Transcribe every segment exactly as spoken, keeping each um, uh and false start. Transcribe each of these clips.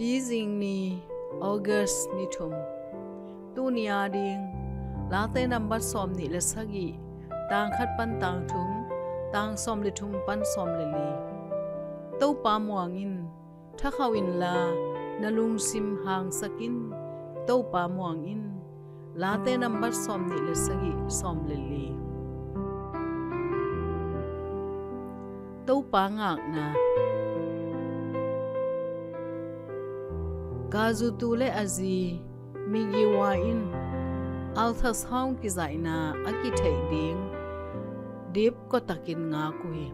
Hi zing ni, August ni thum. Tuni ading Late nambat sawmnih le sagih, tang khat pan tang thum, tang sawm le thum pan sawm le li. Topa muang in, thakhauh inla, na lungsim hangsak in, Topa muang in. Late nambat sawmnih le sagih, sawm le li. Topa ngakna. Kazuto le a zi Migiwa in ultrasound kizaihna a kitheih ding dip kotakin ngak uh hi.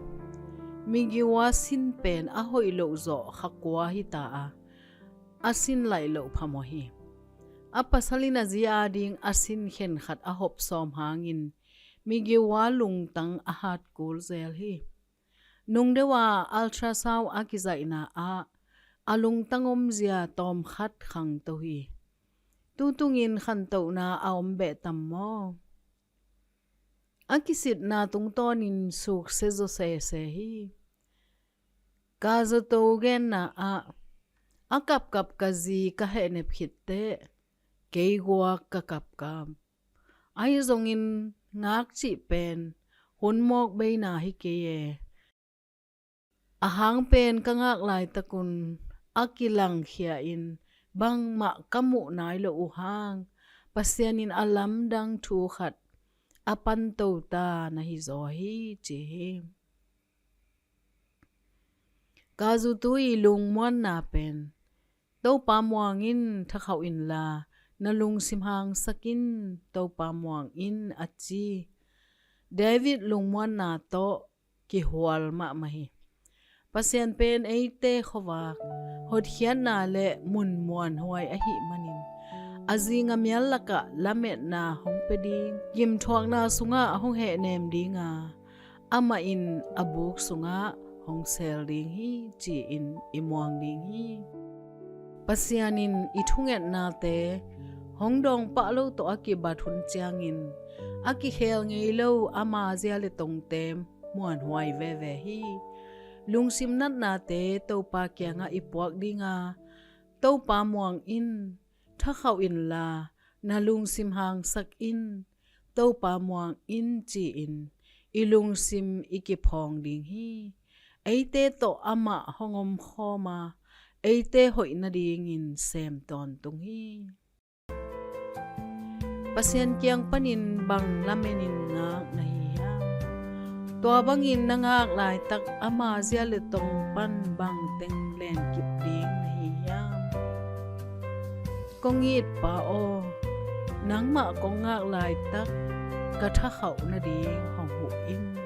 Migiwa sin pen a hoih loh zawh kha kua hita a, a sin laih loh phamawh hi. A pasal in a zi ading a sin khenkhat a hop sawm hangin Migiwa lungtang a hat kul zel hi. Nungdeuh a ultrasound a kizaihna ah a lungtang omzia tawmkhat khangto hi. Tutungin khantohna a om beh tam maw? A kisitna tungtawnin suksia zaw sese hi. Kazuto genna ah, a kapkap ka zi ka hehnep khitteh kei guak ka kapkap. Ahi zongin ngak cih pen hun mawk beina hi kei e. A hang pen ka ngak laitakun a kilangkhia in bangmah ka muh nai loh uh hang Pasian in a lamdang thu khat a panto ta na hizaw hi, ci hi. Kazuto i lungmuanna pen, Topa muang in, thakhauh inla, na lungsim hangsak in, Topa muang in, a ci David lungmuanna tawh kihual mahmah hi. Pasian pen eite khuavak, hotkhiatna le mun muanhuai ahih manin a zi ngamial lakah lametna hong pia ding, gimthuakna sungah hong hehnem dinga amah in a buk sungah hong sel ding hi, ci-in i muang ding hi. Pasian in i thungetnate hong dawngpah lo tawh a kibat hun ciangin a kikhel ngei lo ama zia le tongte muanhuai veve hi. Lungsim natnate Topa kiangah i puak dinga, Topa muang in, thakhauh inla, na lungsim hangsak in, Topa muang in, ci-in i lungsim i kiphawng ding hi. Eite tawh amah hong omkhawm a, eite hoih nadingin sem tawntung hi. Pasian kiang panin bang lamenin ngak na hi hiam? Tua bangin na ngak laitak ama zia le tong pan bangteng lenkip ding na hi hiam? Kong it Pa aw, nangmah kong ngak laitak ka thakhauh nading hong huh in.